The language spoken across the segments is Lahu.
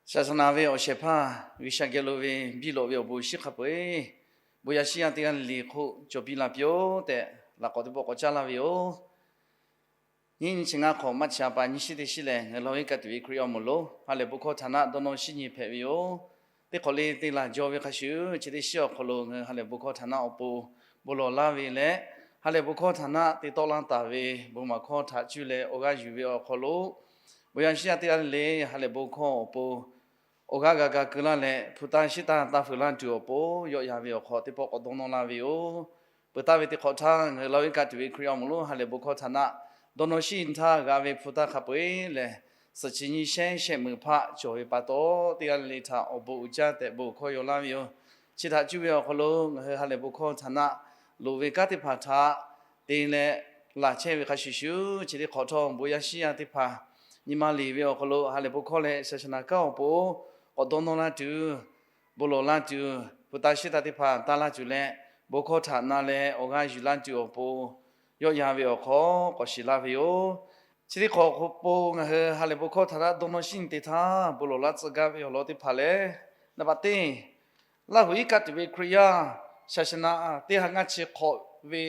Saˍsaˍnaˍ ve awˬ shehˍ hpaˇ G'uiˬsha geh lo ve biˇ lawꞈ ve awˬ bon shinˉ hk'a peu-eˬ bon yaˇ shinˉ yaˇ teˇ g'aˇ le le hk'oˆ cawˬ piˇ la piˇ-oˆ tehꞈ, laꞈ k'awꞈ teˇ pawˆ k'awꞈ caˉ laˇ ve yoˬ. Nyiˇ nyi chi ngaˇ hk'awꞈ maˇ chi a pa nyiˇ shinˉ teˇ shinˉ lehˬ, ngaˬ hui la ve kaꞈ tuˬ ve Hkriꞈ yaˇ awˬ moˍ lonˉ ha lehˬ bon hkawˇ htaꞈ naˆ dawˇ nawˇ shinˉ nyi hpehꞈ ve yoˬ. Teˇ hk'awꞈ le te laˬ jaw ve hk'a shuˍ, chi teˇ shinˉ awˬ hk'aw lo ngaˬ hui ha lehˬ bon hkawˇ htaꞈ naˆ awˬ pon bon lawˬ laˇ ve leh, ha lehˬ bon hkawˇ htaꞈ naˆ te tawˆ laˇ taˍ ve bon maˍ hkawˇ htaꞈ cuˇ leh awˬ g'aˇ yuˬ ve awˬ hk'aw lo, bon yaˇ shinˉ yaˇ teˇ g'aˇ le le ha lehˬ bon hkawˇ awˬ pon awˬ g'aˇ g'a ga keu laˇ leh, hpu taˇ shiˉ taˇ taˇ feu laˇ tuˬ awˬ pon yawˆ yan ve awˬ hk'aw teˇ pawˆ k'awꞈ dawˇ nawˇ laˇ ve yoˬ. Peuˬ taˍ ve teˇ hk'awꞈ htaˇ, ngaˬ hui la ve kaꞈ tuˬ ve Hkriꞈ yaˇ awˬ moˍ lonˉ ha lehˬ bon hkawˇ htaꞈ naˆ dawˇ nawˇ shinˉ nyi htaˇ g'a ve hpu taˇ hk'a peu-eˬ lehˬ, suhˍ chi nyiˇ shehnˉ shehˆ meunˍ hpaˆ cawˬ ve pa taw, teˇ g'aˇ le le htaꞈ awˬ bon uiˍ jaˇ tehꞈ bon hkawˇ yaw laˇ ve yoˬ. Chi htaꞈ cuˇ ve awˬ hk'aw lo ngaˬ hui ha lehˬ bon hkawˇ htaꞈ naˆ loˍ ve kanˉ teˇ hpaˍ htaꞈ te leh laˬ chehˇ ve hk'a shuˍ shuˍ, chi teˇ hk'awꞈ htawˇ bon yaˇ shinˉ yaˇ teˇ hpaˍ nyi ma liꞈ ve awˬ hk'aw lo ha lehˬ bon hkawˇ leh saˍsaˍnaˍ kanˉ awˬ pon k'awꞈ dawˇ nawˇ laˇ tuˬ, bon lawˬ laˇ tuˬ, hpu taˇ shiˉ taˇ teˇ hpaˍ taˇ laˇ tuˬ leh, bon hkawˇ htaꞈ na leh awˬ g'aˇ yuˬ laˇ tuˬ awˬ pon yawˆ yan ve awˬ hk'aw k'awꞈ shiˍ laˇ ve yoˬ. Chi teˇ hk'awꞈ awˬ pon ngaˬ hui ha lehˬ bon hkawˇ htaꞈ naˆ dawˇ nawˇ shinˉ nyi te htaˇ bon lawˬ laˇ tcuh gaˇ ve awˬ lawn teˇ hpaˍ lehˬ, naˍ baꞈ teˇ, Laˇ huˍ iˉ kaˆ tuˬ ve Hkriꞈ yaˇ saˍsaˍnaˍ teˇ ha ngaˇ chi hk'awꞈ ve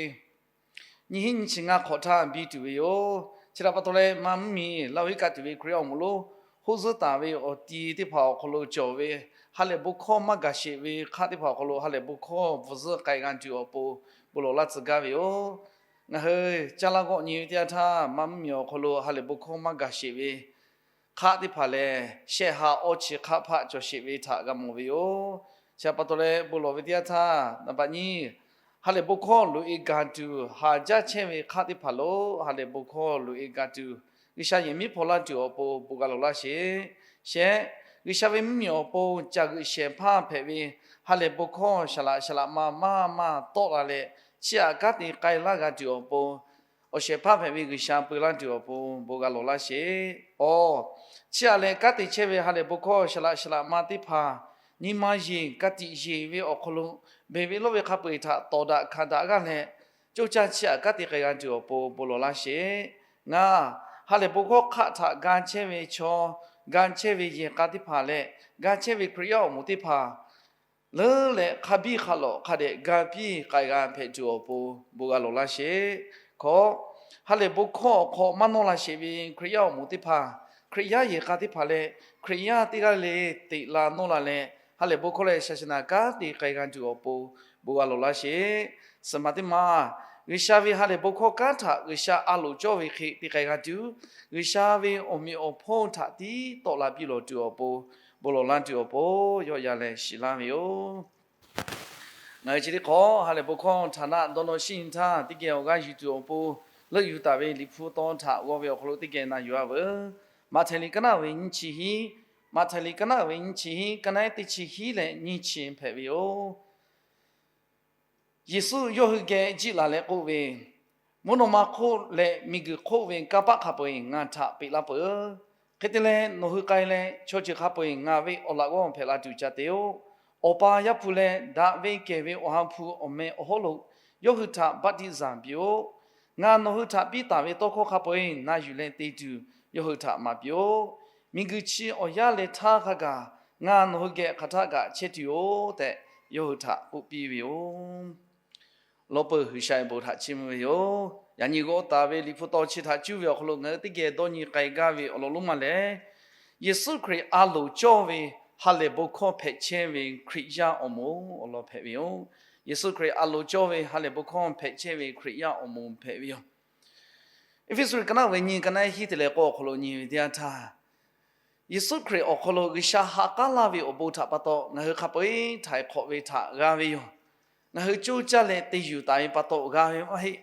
nyiˇ hinˉ nyiˇ chi ngaˇ hk'awꞈ htaˇ biˇ tuˬ ve yoˬ. Chi htaꞈ pa taw leh, maˇ mvuhˇmiˬ Laˇ huˍ iˉ kaˆ tuˬ ve Hkriꞈ yaˇ awˬ moˍ lonˉ hawˉ zuhˉ taˍ ve awˬ ti teˇ hpaˍ awˬ hk'aw lo cawˬ ve ha lehˬ bon hkawˇ maˇ gaˬ sheˍ ve hk'aˆ teˇ hpaˍ awˬ hk'aw lo ha lehˬ bon hkawˇ bvuhˬ zuhˆ k'ai g'a tuˬ awˬ pon bon lawˬ laˇ tcuh gaˇ ve yoˬ. Ngaˬ hui caˇ laˇ g'awˆ nyi ve teˇ yanˇ htaˇ, maˇ mvuhˇmiˬ awˬ hk'aw lo ha lehˬ bon hkawˇ maˇ gaˬ sheˍ ve hk'aˆ teˇ hpaˍ lehˬ, shehˆ ha awˇ chi hk'aˆ hpaˆ cawˬ sheˍ ve htaꞈ g'a mawˬ ve yoˬ. Chi htaꞈ pa taw leh, bon lawˬ ve teˇ yanˇ htaˇ, naˍ baꞈ nyiˇ, ha lehˬ bon hkawˇ loꞈ-e gaˬ tuˬ haˍ jaˇ chehˇ ve hk'aˆ teˇ hpaˍ lo ha lehˬ bon hkawˇ loꞈ-e gaˬ tuˬ, G'uiˬsha yehˬ miˉ hpaw laˇ tuˬ awˬ pon bon g'a lawˬ laˇ sheˍ. Shehˆ, G'uiˬsha ve mvuhˇmiˬ awˬ pon caˬ g'euꞈ shehˍ hpaˇ hpehꞈ ve ha lehˬ bon hkawˇ shaˍ laꞈ shaˍ laꞈ ma maˇ maˇ tawˆ la leh, chiˇ aꞈ kanˉ te k'ai laˇ g'a tuˬ awˬ pon awˬ shehˍ hpaˇ hpehꞈ ve G'uiˬsha peu laˇ tuˬ awˬ pon bon g'a lawˬ laˇ sheˍ. Awˬ, chiˇ aꞈ leh kanˉ te chehˇ ve ha lehˬ bon hkawˇ shaˍ laꞈ shaˍ laꞈ ma teˇ hpaˍ nyi ma yeˬ ka tiꞈ yeˬ ve awˬ hk'aw lo, beˬ ve lawˇ ve hk'a peu-eˬ htaꞈ tawˍ daꞈ hkanˍ daꞈ g'aˇ leh, coˇ caˇ chiˇ aꞈ kanˉ te k'ai g'a tuˬ awˬ pon bon lawˬ laˇ sheˍ. Ngaˬ, ha lehˬ bon hkawˇ hk'aˆ htaꞈ ga chehˇ ve chaw, ga chehˇ ve yehˬ k'a teˇ hpaˍ leh, ga chehˇ ve Hkriꞈ yaˇ awˬ moˍ teˇ hpaˍ leuˉ leh hk'a biˇ hk'a lawꞈ hk'a dehꞈ ga piˇ k'ai g'a hpehꞈ tuˬ awˬ pon bon g'a lawˬ laˇ sheˍ. Hkawꞈ, ha lehˬ bon hkawˇ awˬ hk'aw maˇ nawˇ la sheˍ ve Hkriꞈ yaˇ awˬ moˍ teˇ hpaˍ, Hkriꞈ yaˇ yehˬ k'a teˇ hpaˍ leh, Hkriꞈ yaˇ teˇ g'aˇ le le teꞈ la nawˇ la leh, ha lehˬ bon hkawˇ leh shaˍsaˍnaˍ kanˉ te k'ai g'a tuˬ awˬ pon bon g'a lawˬ laˇ sheˍ. Suhˍ maˬ teˇ maˬ, G'uiˬsha ve ha lehˬ bon hkawˇ kanˉ htaꞈ G'uiˬsha a loˍ cawˇ ve hk'e te k'ai g'a tuˬ, G'uiˬsha ve awˬ meꞈ awˬ hponˇ htaꞈ tiˉ tawˆ la piˇ lawˬ tuˬ awˬ pon, bon lawˬ laˇ tuˬ awˬ pon yawˆ yan leh shiˍ laˇ ve yoˬ. Ngaˬ hui chi teˇ hk'awꞈ ha lehˬ bon hkawˇ htaꞈ naˆ dawˇ nawˇ shinˉ nyi htaˇ, teˇ geh awˬ g'aˇ yuˬ tuˬ awˬ pon leuˆ yuˬ taˍ ve Liꞈ hpu taw htaꞈ g'aw ve awˬ hk'aw lo teˇ geh na yuˬ-a veuˬ. Maꞈhtehˍ liꞈ kaˉ naˆ ve nyiˇ chi hiˉ, Maꞈhtehˍ liꞈ kaˉ naˆ ve nyiˇ chi hiˉ, kaˉ naˆ ehˉ teˇ chi hiˉ leh nyiˇ chi hpehꞈ ve yoˬ. Yeˍsuˆ yawˇ hui geh jiˆ laˬ leh k'oˆ ve, Mvuhˇ naw ma hk'oˆ leh miˬguiˬ hk'oˆ ve kanˇ paˆ hk'a peu-eˬ ngaˬ htaꞈ peꞈ laˇ peuˬ. Hk'e te leh, nawˬ hui k'ai leh chaw ceuˬ hk'a peu-eˬ ngaˬ ve awˬ laꞈ g'awˇ hpehꞈ la tuˬ ca te-oˆ. Awˬ pa, Yaˇ hpu leh Daꞈ ve kehˬ ve Awˬ ha hpu awˬ meh awˬ hawˉ lo yawˇ hui htaꞈ baˆtiˆsaˬ piˇ-oˆ. Ngaˬ nawˬ hui htaꞈ piˇ taˍ ve tawˇ hkawˇ hk'a peu-eˬ na yuˬ leh te tuˬ yawˇ hui htaꞈ maˍ piˇ-oˆ. Miˬguiˬ chi awˬ yaˇ leh htaˇ hk'a gaˬ ngaˬ nawˬ hui geh hk'aˬ htaˆ kaꞈ chehˇ tuˬ yoˬ tehꞈ, yawˇ hui htaꞈ k'oˆ piˇ ve yoˬ. Awˬ lawn peuˬ, G'uiˬsha ve bon htaꞈ chiˇ mvuh ve yoˬ. Yaꞈ nyi g'aw taˍ ve Liꞈ hpu taw chi htaꞈ cuˇ ve awˬ hk'aw lo ngaˬ hui teˇ geh dawˇ nyi k'ai gaˇ ve awˬ lawn lonˉ ma lehˬ, Yeˍsuˆ Hkriꞈ a loˍ cawˇ ve ha lehˬ bon hkawˇ hpehꞈ chehˇ ve Hkriꞈ yaˇ awˬ moˍ awˬ lawn hpehꞈ ve yoˬ. Yeˍsuˆ Hkriꞈ a loˍ cawˇ ve ha lehˬ bon hkawˇ hpehꞈ chehˇ ve Hkriꞈ yaˇ awˬ moˍ hpehꞈ ve yoˬ. Eˇfeˇsuꞈ kaˉ naˆ ve nyi kaˉ naˆ hiˉ te leh k'awˇ awˬ hk'aw lo nyi ve teˇ yanˇ htaˇ, Yeˍsuˆ Hkriꞈ awˬ hk'aw lo G'uiˬsha ha k'aˉ laˇ ve awˬ bon htaꞈ pa taw ngaˬ hui hk'a peu-eˬ htaiˍ hk'awꞈ ve htaꞈ g'a ve yoˬ. Ngaˬ hui coˇ caˇ leh te yuˬ taˍ ve pa taw g'a ve maˇ heˆ.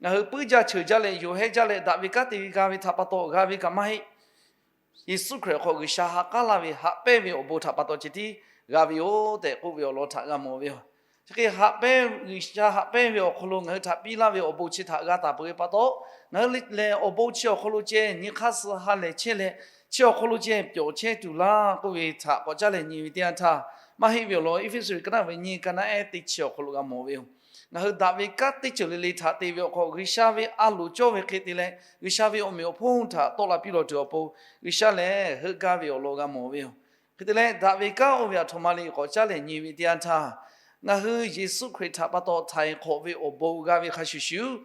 Ngaˬ hui puiˉ jaˇ cheuˬ jaˇ leh yoˬ hehˆ jaˇ leh daꞈ ve kanˉ te ve g'a ve htaꞈ pa taw g'a ve kaꞈ maˇ heˆ. Yeˍsuˆ Hkriꞈ awˬ hk'aw G'uiˬsha ha k'aˉ laˇ ve haꞈ pehnˇ ve awˬ bon htaꞈ pa taw ceh tiˉ g'a ve yoˬ tehꞈ k'oˆ ve awˬ lawn htaꞈ g'a mawˬ ve yoˬ. Chi hk'e haꞈ pehnˇ, G'uiˬsha haꞈ pehnˇ ve awˬ hk'aw lo ngaˬ hui htaꞈ piˇ laˇ ve awˬ bon chi htaꞈ g'a taˍ peuˬ ve pa taw, ngaˬ hui lehˬ awˬ bon chi awˬ hk'aw lo ceh nyi hk'aˇ suh ha lehˬ chehˇ leh, chi awˬ hk'aw lo ceh pyawꞈ chehˇ tuˬ laˇ k'oˆ ve htaꞈ k'awꞈ caˉ leh nyi ve teˇ yanˇ htaˇ, maˇ heˆ ve awˬ lawn Eˇfeˇsuꞈ kaˉ naˆ ve nyi kaˉ naˆ ehˉ teˇ chi awˬ hk'aw lo g'a mawˬ ve yoˬ. Ngaˬ hui daꞈ ve kanˉ teˇ ceuˬ le le htaꞈ te ve awˬ hk'aw G'uiˬsha ve a loˍ cawˇ ve hk'e te leh, G'uiˬsha ve awˬ meꞈ awˬ hponˇ htaꞈ tawˆ la piˇ lawˬ tuˬ awˬ pon, G'uiˬsha lehˬ heuˆ gaˇ ve awˬ lawn g'a mawˬ ve yoˬ. Hk'e te leh, daꞈ ve kanˉ oˇ ve aˬ htoꞈ ma le k'awꞈ caˉ leh nyi ve teˇ yanˇ htaˇ, ngaˬ hui Yeˍsuˆ Hkriꞈ htaꞈ pa taw htaiˍ hk'awꞈ ve awˬ bon g'a ve hk'a shuˍ shuˍ,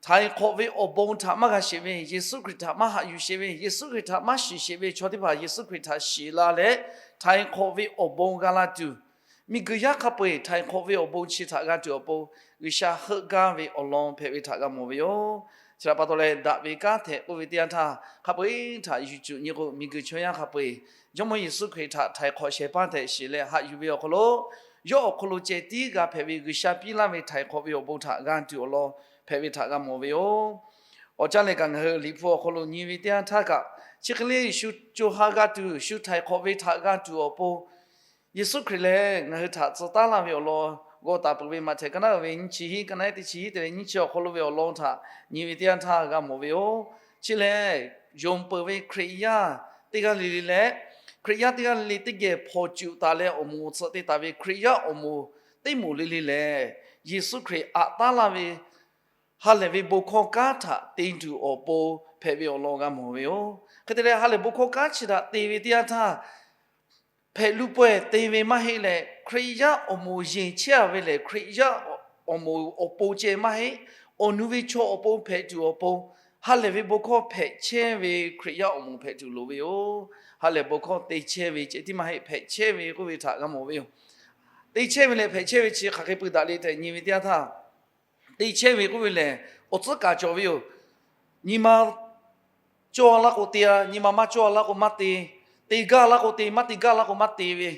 htaiˍ hk'awꞈ ve awˬ bon htaꞈ maˇ g'a sheˍ ve, Yeˍsuˆ Hkriꞈ htaꞈ maˇ haꞈ yuˬ sheˍ ve, Yeˍsuˆ Hkriꞈ htaꞈ maˇ shiˍ sheˍ ve chaw teˇ hpaˍ Yeˍsuˆ Hkriꞈ htaꞈ shiˍ la leh, htaiˍ hk'awꞈ ve awˬ bon g'a la tuˬ, miˬguiˬ yaˇ hk'a peu-eˬ htaiˍ hk'awꞈ ve awˬ bon chi htaꞈ g'a tuˬ awˬ pon, G'uiˬsha heuˆ gaˇ ve awˬ lawn hpehꞈ ve htaꞈ g'a mawˬ ve yoˬ. Chi htaꞈ pa taw leh, daꞈ ve kanˉ htehꞈ k'oˆ ve teˇ yanˇ htaˇ, hk'a peu-eˬ htaꞈ yuˬ cuˬ nyi k'o, miˬguiˬ chaw yaˇ hk'a peu-eˬ Jawˇmawˇ Yeˍsuˆ Hkriꞈ htaꞈ htaiˍ hk'awꞈ shehˍ hpaˇ tehꞈ shiˍ leh haꞈ yuˬ ve awˬ hk'aw lo, yawˇ awˬ hk'aw lo ceh tiˉ g'a hpehꞈ ve G'uiˬsha piˇ laˇ ve htaiˍ hk'awꞈ ve awˬ bon htaꞈ g'a tuˬ awˬ lawn hpehꞈ ve htaꞈ g'a mawˬ ve yoˬ. Awˬ caˇ lehˬ kaꞈ, ngaˬ hui Liꞈ hpu awˬ hk'aw lo nyi ve teˇ yanˇ htaˇ kaꞈ, chi hk'e le shu co ha g'a tuˬ, shu htaiˍ hk'awꞈ ve htaꞈ g'a tuˬ awˬ pon, Yeˍsuˆ Hkriꞈ lehˬ ngaˬ hui htaꞈ tcuh taˉ laˇ ve awˬ lawn, g'aw taˍ peuˬ ve Maꞈhtehˍ ka naˉ uiˍ ve nyiˇ chi hiˉ, ka naˉ teˇ chi hiˉ te leh nyiˇ chi awˬ hk'aw lo ve awˬ lawn htaꞈ nyi ve teˇ yanˇ htaˇ g'a mawˬ ve yoˬ. Chi lehˬ, yonˍ peuˬ ve Hkriꞈ yaˇ teˇ g'aˇ le le leh, Hkriꞈ yaˇ teˇ g'aˇ le le teˇ geh hpawnˬ cuꞈ taˍ leh awˬ moˍ awˬ tsuhꞈ te taˍ ve Hkriꞈ yaˇ awˬ moˍ teˇ moˍ le le lehˬ, Yeˍsuˆ Hkriꞈ aꞈ taˉ laˇ ve ha lehˬ ve bon hkawˇ kanˉ htaꞈ te tuˬ awˬ pon hpehꞈ ve awˬ lawn g'a mawˬ ve yoˬ. Hk'e te leh, ha lehˬ bon hkawˇ kanˉ chi htaꞈ te ve teˇ yanˇ htaˇ, hpehꞈ lu pawehˇ te ve maˇ heˆ leh, Hkriꞈ yaˇ awˬ moˍ yeˬ chehˇ a ve lehˬ, Hkriꞈ yaˇ awˬ moˍ awˬ pon ceh maˇ heˆ. Awˬ nu ve chaw awˬ pon hpehꞈ tuˬ awˬ pon, ha lehˬ ve bon hkawˇ hpehꞈ chehˇ ve Hkriꞈ yaˇ awˬ moˍ hpehꞈ tuˬ loˍ ve yoˬ. Ha lehˬ bon hkawˇ te chehˇ ve ceh tiˉ maˇ heˆ, hpehꞈ chehˇ ve k'oˆ ve htaꞈ g'a mawˬ ve yoˬ. Te chehˇ ve leh hpehꞈ chehˇ ve chi hk'aˬ hk'e pui daꞈ le tehꞈ nyi ve teˇ yanˇ htaˇ, te chehˇ ve k'oˆ ve lehˬ, awˬ tcuhˉ kaˍ cawˬ ve yoˬ. Nyi ma cawˇ a laˇ k'o te a, nyi ma maˇ cawˇ a laˇ k'o maˇ te. Te gaˇ laˇ k'o te, maˇ te gaˇ laˇ k'o maˇ te ve,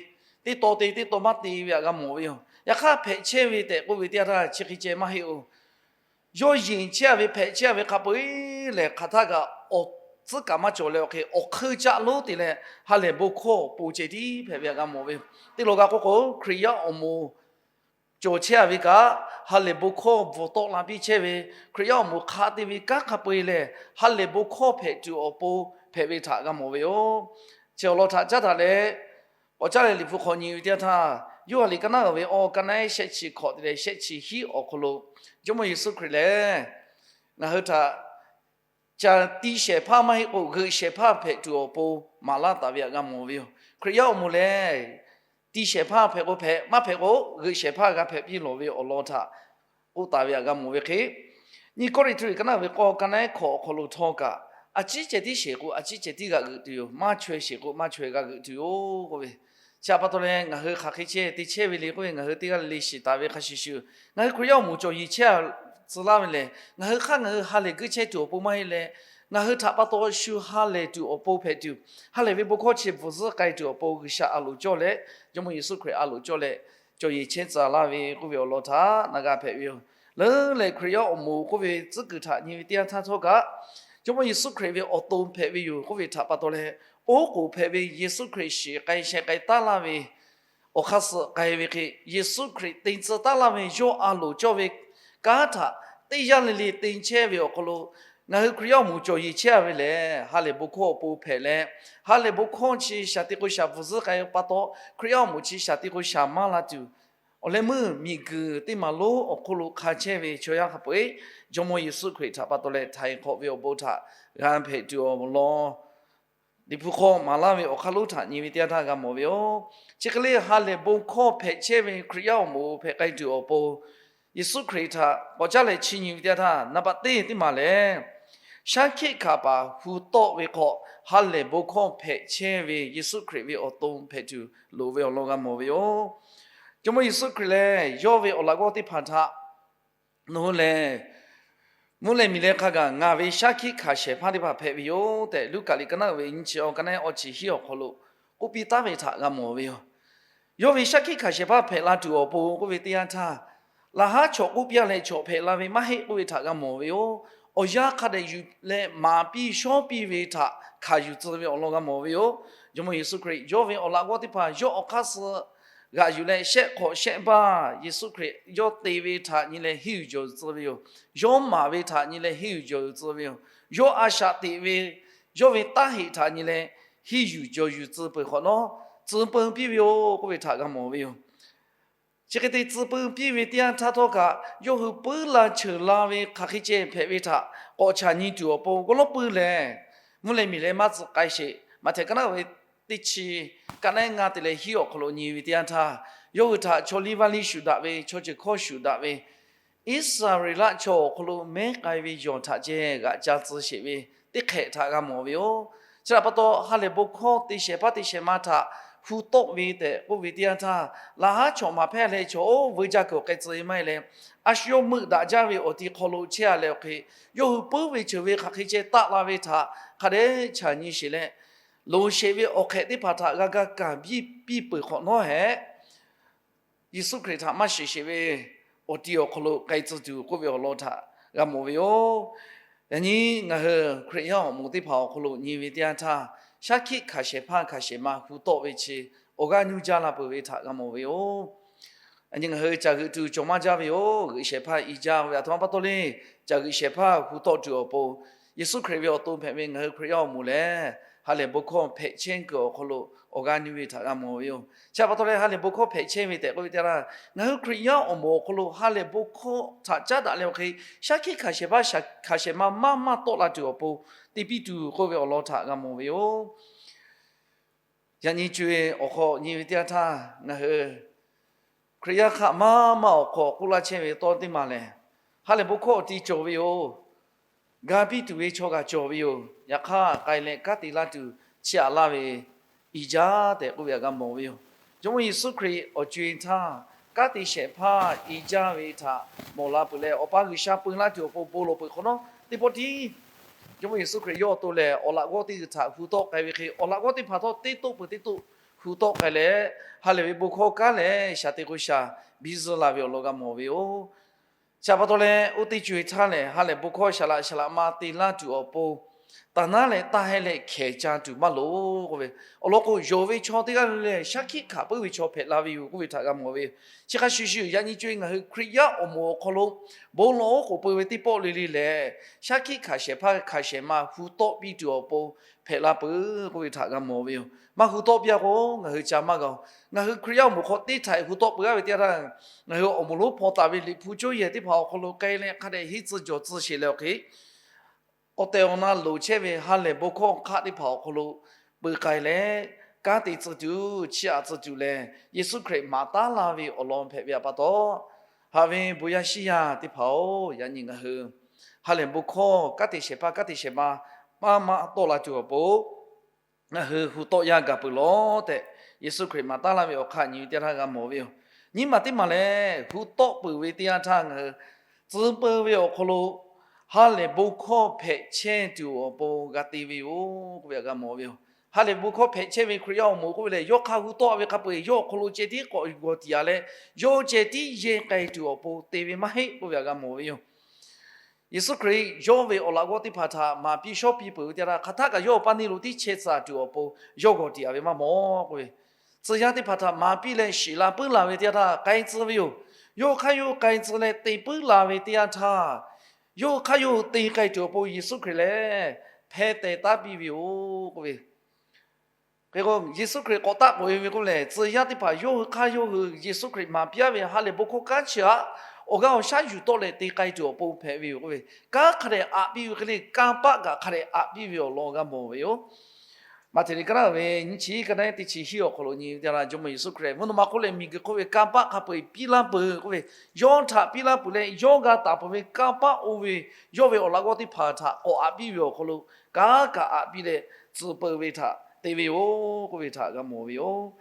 teˇ taw te, teˇ taw maˇ te ve htaꞈ g'a mawˬ ve yoˬ. Yaꞈ hk'aˇ, hpehꞈ chehˇ ve tehꞈ k'oˆ ve teˇ yanˇ htaˇ chi hk'e ceh maˇ heˆ oˬ. Yawˇ yeˬ chehˇ a ve, hpehꞈ chehˇ a ve hk'a peu-eˬ lehˬ, hk'aˬ htaˇ kaꞈ awˬ tcuhˉ kaˍ maˇ cawˬ leh, awˬ hk'e awˬ hk'eun caˆ lonˉ te leh ha lehˬ bon hkawˇ awˬ pon ceh tiˉ hpehꞈ ve htaꞈ g'a mawˬ ve yoˬ. Teˇ law g'a k'oˆ k'o, Hkriꞈ yaˇ awˬ moˍ cawˬ chehˇ a ve kaꞈ, ha lehˬ bon hkawˇ bvuhˬ tawˆ la piˇ chehˇ ve, Hkriꞈ yaˇ awˬ moˍ hk'a te ve kanˉ hk'a peu-eˬ lehˬ, ha lehˬ bon hkawˇ hpehꞈ tuˬ awˬ pon hpehꞈ ve htaꞈ g'a mawˬ ve yoˬ. Chi awˬ lawn htaꞈ caˉ daꞈ leh, k'awꞈ caˉ leh Liꞈ hpu hk'aw nyi ve teˇ yanˇ htaˇ, Yoˇhanˬ liꞈ ka naˉ uiˍ ve awˬ ka naˉ shehˆ chi hkawꞈ te leh shehˆ chi hiˉ awˬ hk'aw lo, Jawˇmawˇ Yeˍsuˆ Hkriꞈ lehˬ ngaˬ hui htaꞈ ca tiˇ shehˍ hpaˇ maˇ heˆ k'o, g'euꞈ shehˍ hpaˇ hpehꞈ tuˬ awˬ pon maˍ laˇ taˍ ve htaꞈ g'a mawˬ ve yoˬ. Hkriꞈ yaˇ awˬ moˍ lehˬ, tiˇ shehˍ hpaˇ hpehꞈ k'o hpehꞈ, maˇ hpehꞈ k'o g'euꞈ shehˍ hpaˇ g'a hpehꞈ piˇ lawˬ ve awˬ lawn htaꞈ k'oˆ taˍ ve htaꞈ g'a mawˬ ve hk'e, Nyiˇ Kawˇrenˍhtuˆ liꞈ ka naˉ uiˍ ve k'awˇ ka naˉ hkawꞈ awˬ hk'aw lo htawˇ kaꞈ, a ciˉ ceh tiˉ sheˍ k'o a ciˉ ceh tiˉ g'a g'euꞈ tuˬ yoˬ. Maˇ chaweh sheˍ k'o maˇ chaweh g'a g'euꞈ tuˬ yoˬ k'oˆ ve. Chi htaꞈ pa taw leh, ngaˬ hui hk'aˬ hk'e ceh te chehˇ ve le k'oˆ ve, ngaˬ hui teˇ g'aˇ le le shiˍ taˍ ve hk'a shuˍ shuˍ, ngaˬ hui Hkriꞈ yaˇ awˬ moˍ cawˬ yeˬ chehˇ a tcuh laˇ ve lehˬ, ngaˬ hui hk'aˇ ngaˬ hui ha lehˬ geuˆ chehˇ tuˬ awˬ pon maˇ heˆ leh, ngaˬ hui htaꞈ pa taw shu ha lehˬ tuˬ awˬ pon hpehꞈ tuˬ, ha lehˬ ve bon hkawˇ chi bvuhˬ zuhˆ k'ai tuˬ awˬ pon G'uiˬsha a loˍ cawˇ leh, Jawˇmawˇ Yeˍsuˆ Hkriꞈ a loˍ cawˇ leh, cawˬ yeˬ chehˇ tcuh laˇ ve k'oˆ ve awˬ lawn htaꞈ na g'a hpehꞈ ve yoˬ. Leuˉ leh Hkriꞈ yaˇ awˬ moˍ k'oˆ ve tcuhˉ kuiˬ htaꞈ nyi ve teˇ yanˇ htaˇ htawˇ kaꞈ, Jawˇmawˇ Yeˍsuˆ Hkriꞈ ve awˬ to hpehꞈ ve yoˬ k'oˆ ve htaꞈ pa taw leh, oˉ k'oˍ hpehꞈ ve Yeˍsuˆ Hkriꞈ shiˍ k'ai sheh k'ai taˉ laˇ ve awˬ hk'aˇ suh k'ai ve hk'e, Yeˍsuˆ Hkriꞈ te tcuh taˉ laˇ ve yawˇ a loˍ cawˇ ve kanˉ htaꞈ teˇ yanˇ le le te chehˇ ve awˬ hk'aw lo, ngaˬ hui Hkriꞈ yaˇ awˬ moˍ cawˬ yeˬ chehˇ a ve lehˬ, ha lehˬ bon hkawˇ awˬ pon hpehꞈ leh, ha lehˬ bon hkawˇ chi shaˍ tiꞈ k'o shaˍ bvuhˬ zuhˆ k'ai pa taw, Hkriꞈ yaˇ awˬ moˍ chi shaˍ tiꞈ k'o shaˍ maˇ la tuˬ, awˬ leh meuˇ miˬguiˬ teˇ maˍ lonˉ awˬ hk'oˆ lo hk'a chehˇ ve chaw yaˇ hk'a peu-eˬ, Jawˇmawˇ Yeˍsuˆ Hkriꞈ htaꞈ pa taw leh htaiˍ hk'awꞈ ve awˬ bon htaꞈ g'a hpehꞈ tuˬ awˬ lawn, Liꞈ hpu hk'aw maˍ laˇ ve awˬ hk'aˇ lonˉ htaꞈ nyi ve teˇ yanˇ htaˇ g'a mawˬ ve yoˬ. Chi hk'e le ha lehˬ bon hkawˇ hpehꞈ chehˇ ve Hkriꞈ yaˇ awˬ moˍ hpehꞈ k'ai tuˬ awˬ pon, Yeˍsuˆ Hkriꞈ htaꞈ k'awꞈ caˉ leh chiˇ nyi ve teˇ yanˇ htaˇ, naˍ baꞈ teˇ teˇ maˬ lehˬ, shaˉ hkiˆ hkanˍ paˍ hu tawˆ ve hk'aw ha lehˬ bon hkawˇ hpehꞈ chehˇ ve Yeˍsuˆ Hkriꞈ ve awˬ to hpehꞈ tuˬ loˍ ve awˬ lawn g'a mawˬ ve yoˬ. Jawˇmawˇ Yeˍsuˆ Hkriꞈ lehˬ, yawˇ ve awˬ laꞈ g'awˇ teˇ hpaˍ htaꞈ nawˬ hui lehˬ mvuhˇ leh miˬ leh hk'a gaˬ ngaˬ ve shaˉ hkiˆ hkanˍ shehˍ hpaˇ teˇ hpaˍ hpehꞈ ve yoˬ tehꞈ, Luˉkaꞈ liꞈ ka naˉ uiˍ ve nyiˇ chi awˬ ka naˉ awˇ chi hiˉ awˬ hk'aw lo k'oˆ piˇ taˉ ve htaꞈ g'a mawˬ ve yoˬ. Yawˇ ve shaˉ hkiˆ hkanˍ shehˍ hpaˇ hpehꞈ la tuˬ awˬ pon k'oˆ ve teˇ yanˇ htaˇ, laꞈ haˉ chawꞈ k'oˆ piˇ a leh chawꞈ hpehꞈ la ve maˇ heˆ k'oˆ ve htaꞈ g'a mawˬ ve yoˬ. Awˬ yanˇ hk'a dehꞈ yuˬ leh maˍ piˇ shawˉ piˇ ve htaꞈ hkanˍ yuˬ tcuh ve awˬ lawn g'a mawˬ ve yoˬ. Jawˇmawˇ Yeˍsuˆ Hkriꞈ yawˇ ve awˬ laꞈ g'awˇ teˇ hpaˍ yawˇ awˬ hk'aˇ suh g'aꞈ yuˬ leh shehˆ hk'awꞈ shehˆ baˇ Yeˍsuˆ Hkriꞈ yawˇ te ve htaꞈ nyi leh henˇ yuˬ jawˬ yuˬ tcuh ve yoˬ. Yawˇ maˍ ve htaꞈ nyi leh henˇ yuˬ jawˬ yuˬ tcuh ve yoˬ. Yawˇ a shaꞈ teꞈ ve, yawˇ ve taˇ heꞈ htaꞈ nyi leh henˇ yuˬ jawˬ yuˬ tcuh peuˬ hk'awꞈ nawˉ, tcuh peu piˇ ve yoˬ k'oˆ ve htaꞈ g'a mawˬ ve yoˬ. Chi hk'e te tcuh peu piˇ ve teˇ yanˇ htaˇ htawˇ kaꞈ, yawˇ hui puiˉ la cheuˬ la ve hk'aˬ hk'e ceh hpehꞈ ve htaꞈ k'awꞈ chaꞈ nyi tuˬ awˬ pon, g'awˇ lawˉ puiˉ lehˬ, mvuhˇ leh miˬ leh maˇ tcuh k'ai sheˍ. Maꞈhtehˍ ka naˉ ve teˇ chi kaꞈ naˉ ngaˇ te leh hiˉ awˬ hk'aw lo nyi ve teˇ yanˇ htaˇ, yawˇ hui htaꞈ chaw liˇ vaˇ liˇ shuˍ daꞈ ve, chaw ceuˬ hkawˇ shuˍ daꞈ ve, Iˉsaˍreˍlaˆ chaw awˬ hk'aw lo mehˉ k'ai ve yawˬ htaꞈ ceh g'aꞈ ca tcuh sheˍ ve teˇ hk'ehꞈ htaꞈ g'a mawˬ ve yoˬ. Chi htaꞈ pa taw, ha lehˬ bon hkawˇ te shehˍ hpaˇ te shehˍ ma htaꞈ hu tawˆ ve tehꞈ k'oˆ ve teˇ yanˇ htaˇ, laꞈ haˉ chaw maˍ hpehˇ leh chaw oˇ veu jaˇ kuiˬ awˬ k'ai tcuh ve maˇ heˆ leh, a shu yawˇ meuˆ daꞈ jaˇ ve awˬ ti hk'aw lo chehˇ a leh awˬ hk'e, yawˇ hui puiˉ ve ceuˬ ve hk'aˬ hk'e ceh taˆ la ve htaꞈ hk'a dehꞈ chaˬ nyi sheˍ leh, loˍ sheˍ ve awˬ hk'ehꞈ teˇ hpaˍ htaꞈ g'a ga kaˍ biˇ piˇ peuˬ hk'awꞈ nawˉ hehꞈ, Yeˍsuˆ Hkriꞈ htaꞈ maˇ shiˍ sheˍ ve awˬ ti awˬ hk'aw lo k'ai tcuh tuˬ k'oˆ ve awˬ lawn htaꞈ g'a mawˬ ve yoˬ. Yaꞈ nyi ngaˬ hui Hkriꞈ yaˇ awˬ moˍ teˇ hpaˍ awˬ hk'aw lo nyi ve teˇ yanˇ htaˇ, shaˉ hkiˆ hkanˍ shehˍ hpaˇ hkanˍ shehˍ ma hu tawˆ ve chi awˬ g'aˇ nuˇ jaˇ la peuˬ ve htaꞈ g'a mawˬ ve yoˬ. Yaꞈ nyi ngaˬ hui caˬ g'euꞈ tuˬ cawˬ maˇ jaˇ ve yoˬ. G'euꞈ shehˍ hpaˇ i jaˇ ve aˬ htoꞈ ma pa taw le, caˬ g'euꞈ shehˍ hpaˇ hu tawˆ tuˬ awˬ pon, Yeˍsuˆ Hkriꞈ ve awˬ to hpehꞈ ve ngaˬ hui Hkriꞈ yaˇ awˬ moˍ lehˬ, ha lehˬ bon hkawˇ hpehꞈ chehˇ kuiˬ awˬ hk'aw lo awˬ g'aˇ nuˇ ve htaꞈ g'a mawˬ ve yoˬ. Chi htaꞈ pa taw leh ha lehˬ bon hkawˇ hpehꞈ chehˇ ve tehꞈ k'oˆ ve teˇ yanˇ, ngaˬ hui Hkriꞈ yaˇ awˬ moˍ awˬ hk'aw lo ha lehˬ bon hkawˇ htaꞈ caˉ daꞈ leh awˬ hk'e, shaˉ hkiˆ hkanˍ shehˍ hpaˇ hkanˍ shehˍ ma maˇ maˇ tawˆ la tuˬ awˬ pon te piˇ tuˬ k'oˆ ve awˬ lawn htaꞈ g'a mawˬ ve yoˬ. Yaꞈ nyi co-e awˬ hk'aw nyi ve teˇ yanˇ htaˇ, ngaˬ hui Hkriꞈ yaˇ hk'aˆ maˇ maˇ awˬ hk'aw k'oˆ laˇ chehˇ ve tawˇ teˇ maˬ lehˬ, ha lehˬ bon hkawˇ awˬ ti cawˬ ve yoˬ. Ga piˇ tuˬ ve chaw kaꞈ cawˬ ve yoˬ. Yaꞈ hk'aˇ k'ai leh kanˉ te laˇ tuˬ chiˇ aꞈ laˇ ve i jaˇ tehꞈ k'oˆ ve htaꞈ g'a mawˬ ve yoˬ. Jawˇmawˇ Yeˍsuˆ Hkriꞈ awˬ co-e htaˇ, kanˉ te shehˍ hpaˇ i jaˇ ve htaꞈ mawˬ la peuˬ leh, Awˬ pa G'uiˬsha peu laˇ tuˬ awˬ pon bon lawˬ peuˬ hk'awꞈ nawˉ, teˇ pawˆ tiˉ Jawˇmawˇ Yeˍsuˆ Hkriꞈ yawˇ awˬ to lehˬ, awˬ laꞈ g'awˇ teˇ g'uiˬ htaꞈ hu tawˆ k'ai ve hk'e, awˬ laꞈ g'awˇ teˇ hpaˍ htawˇ teˇ toˆ peuˬ teˇ toˆ hu tawˆ k'ai leh, ha lehˬ ve bon hkawˇ kanˉ lehˬ shaˍ te k'o shaˍ biˇ zuhˆ la ve awˬ lawn g'a mawˬ ve yoˬ. Chi htaꞈ pa taw leh, oˇ teˇ co-e htaˇ lehˬ, ha lehˬ bon hkawˇ shaˍ laꞈ shaˍ laꞈ ma te laˇ tuˬ awˬ pon, taˍ naˉ leh taˇ heh leh hkehˍ ca tuˬ maˇ loˍ k'oˆ ve, awˬ lawn k'o, yonˍ ve chaw teˇ g'aˇ le le shaˉ hkiˆ hkanˍ puiˉ ve chaw hpehꞈ la ve yoˬ k'oˆ ve htaꞈ g'a mawˬ ve yoˬ. Chi hk'a shuˍ shuˍ, yaꞈ nyi co-e ngaˬ hui Hkriꞈ yaˇ awˬ moˍ awˬ hk'aw lo bon lawˬ oˉ k'oˍ peu ve teˇ pawˆ le le lehˬ, shaˉ hkiˆ hkanˍ shehˍ hpaˇ hkanˍ shehˍ ma hu tawˆ piˇ tuˬ awˬ pon hpehꞈ la peuˬ k'oˆ ve htaꞈ g'a mawˬ ve yoˬ. Maˇ hu tawˆ piˇ a k'o, ngaˬ hui ca maˇ g'a-oˬ. Ngaˬ hui Hkriꞈ yaˇ awˬ moˍ hk'aw teˇ htaiꞈ hu tawˆ peuˬ g'aˇ ve teˇ yanˇ htaˇ, ngaˬ hui awˬ moˍ lonˉ hpaw taˍ ve Liꞈ hpu cawˇ yehˬ teˇ hpaˍ awˬ hk'aw lo k'ai leh hk'a dehꞈ henˇ tcuh jawˬ tcuh sheˍ leh awˬ hk'e, awˬ tehˬ awˬ na loˍ chehˇ ve ha lehˬ bon hkawˇ hk'aˆ teˇ hpaˍ awˬ hk'aw lo peu k'ai leh, kanˉ te tcuh tuˬ chiˇ aꞈ tcuh tuˬ lehˬ, Yeˍsuˆ Hkriꞈ maˍ taˉ laˇ ve awˬ lawn hpehꞈ ve htaꞈ pa taw, haꞈ ve bon yaˇ shiˉ yaˇ teˇ hpaˍ-oˬ, yaꞈ nyi ngaˬ hui ha lehˬ bon hkawˇ kanˉ te shehˍ hpaˇ kanˉ te shehˍ ma maˇ maˇ tawˆ la tuˬ awˬ pon, ngaˬ hui hu tawˆ yaˇ gaˬ peuˬ lawˬ tehꞈ, Yeˍsuˆ Hkriꞈ maˍ taˉ laˇ ve awˬ hk'aˇ nyi ve teˇ yanˇ htaˇ g'a mawˬ ve yoˬ. Nyiˇ maˬ teˇ maˬ lehˬ, hu tawˆ peuˬ ve teˇ yanˇ htaˇ ngaˬ hui tcuh peu ve awˬ hk'aw lo ha lehˬ bon hkawˇ hpehꞈ chehˇ tuˬ awˬ pon g'a te ve yoˬ k'oˆ ve htaꞈ g'a mawˬ ve yoˬ. Ha lehˬ bon hkawˇ hpehꞈ chehˇ ve Hkriꞈ yaˇ awˬ moˍ k'oˆ ve lehˬ, yawˇ hk'a hu tawˆ ve hk'a peu-eˬ yawˇ awˬ hk'aw lo ceh tiˉ k'awꞈ g'aw tiꞈ yaꞈ leh, yawˇ ceh tiˉ yehˇ k'ai tuˬ awˬ pon te ve maˇ heˆ k'oˆ ve htaꞈ g'a mawˬ ve yoˬ. Yeˍsuˆ Hkriꞈ yawˇ ve awˬ laꞈ g'awˇ teˇ hpaˍ htaꞈ maˍ piˇ shawˉ piˇ peuˬ ve teˇ yanˇ htaˇ, hk'aˬ htaˆ kaꞈ yawˇ awˬ pa neˇ lo tiˉ chehˇ tcuh tuˬ awˬ pon yawˇ g'aw tiꞈ yaꞈ ve maˇ mawˬ k'oˆ ve, tcuh yaˇ teˇ hpaˍ htaꞈ maˍ piˇ leh shiˍ la puiˉ la ve teˇ yanˇ htaˇ k'ai tcuh ve yoˬ. Yawˇ hk'aˇ yawˇ k'ai tcuh leh te puiˉ la ve teˇ yanˇ htaˇ, yawˇ hk'aˇ yawˇ hui te k'ai tuˬ awˬ pon Yeˍsuˆ Hkriꞈ lehˬ hpeh teh taˉ piˇ ve yoˬ k'oˆ ve Hk'e k'o, Yeˍsuˆ Hkriꞈ k'awꞈ taˆ k'oꞈ-e ve k'oˆ lehˬ, tcuh yaˇ teˇ hpaˍ yawˇ hui hk'aˇ yawˇ hui Yeˍsuˆ Hkriꞈ maˍ piˇ-a ve ha lehˬ bon hkawˇ kanˉ chi htaꞈ awˬ g'aˇ awˬ shaˉ yuˬ tawˆ leh te k'ai tuˬ awˬ pon hpehꞈ ve yoˬ k'oˆ ve, kanˉ hk'a dehꞈ aꞈ piˇ ve hk'e le, kanˇ paˆ kaꞈ hk'a dehꞈ aꞈ piˇ ve awˬ lawn g'a mawˬ ve yoˬ. Maꞈhtehˍ liꞈ ka naˉ ve nyiˇ chi ka naˉ teˇ chi hiˉ awˬ hk'aw lo nyi ve teˇ yanˇ, Jawˇmawˇ Yeˍsuˆ Hkriꞈ mvuhˇ naw ma hk'oˆ leh miˬguiˬ hk'oˆ ve kanˇ paˆ hk'a peu-eˬ piˇ laˇ peuˬ k'oˆ ve, yawˇ htaꞈ piˇ laˇ peuˬ leh yawˇ g'a taˍ peuˬ ve kanˇ paˆ oˇ ve yawˇ ve awˬ laꞈ g'awˇ teˇ hpaˍ htaꞈ k'awꞈ aꞈ piˇ ve awˬ hk'aw lo, kanˉ kaꞈ aꞈ piˇ leh tcuh peu ve htaꞈ te ve yoˬ k'oˆ ve htaꞈ g'a mawˬ ve yoˬ.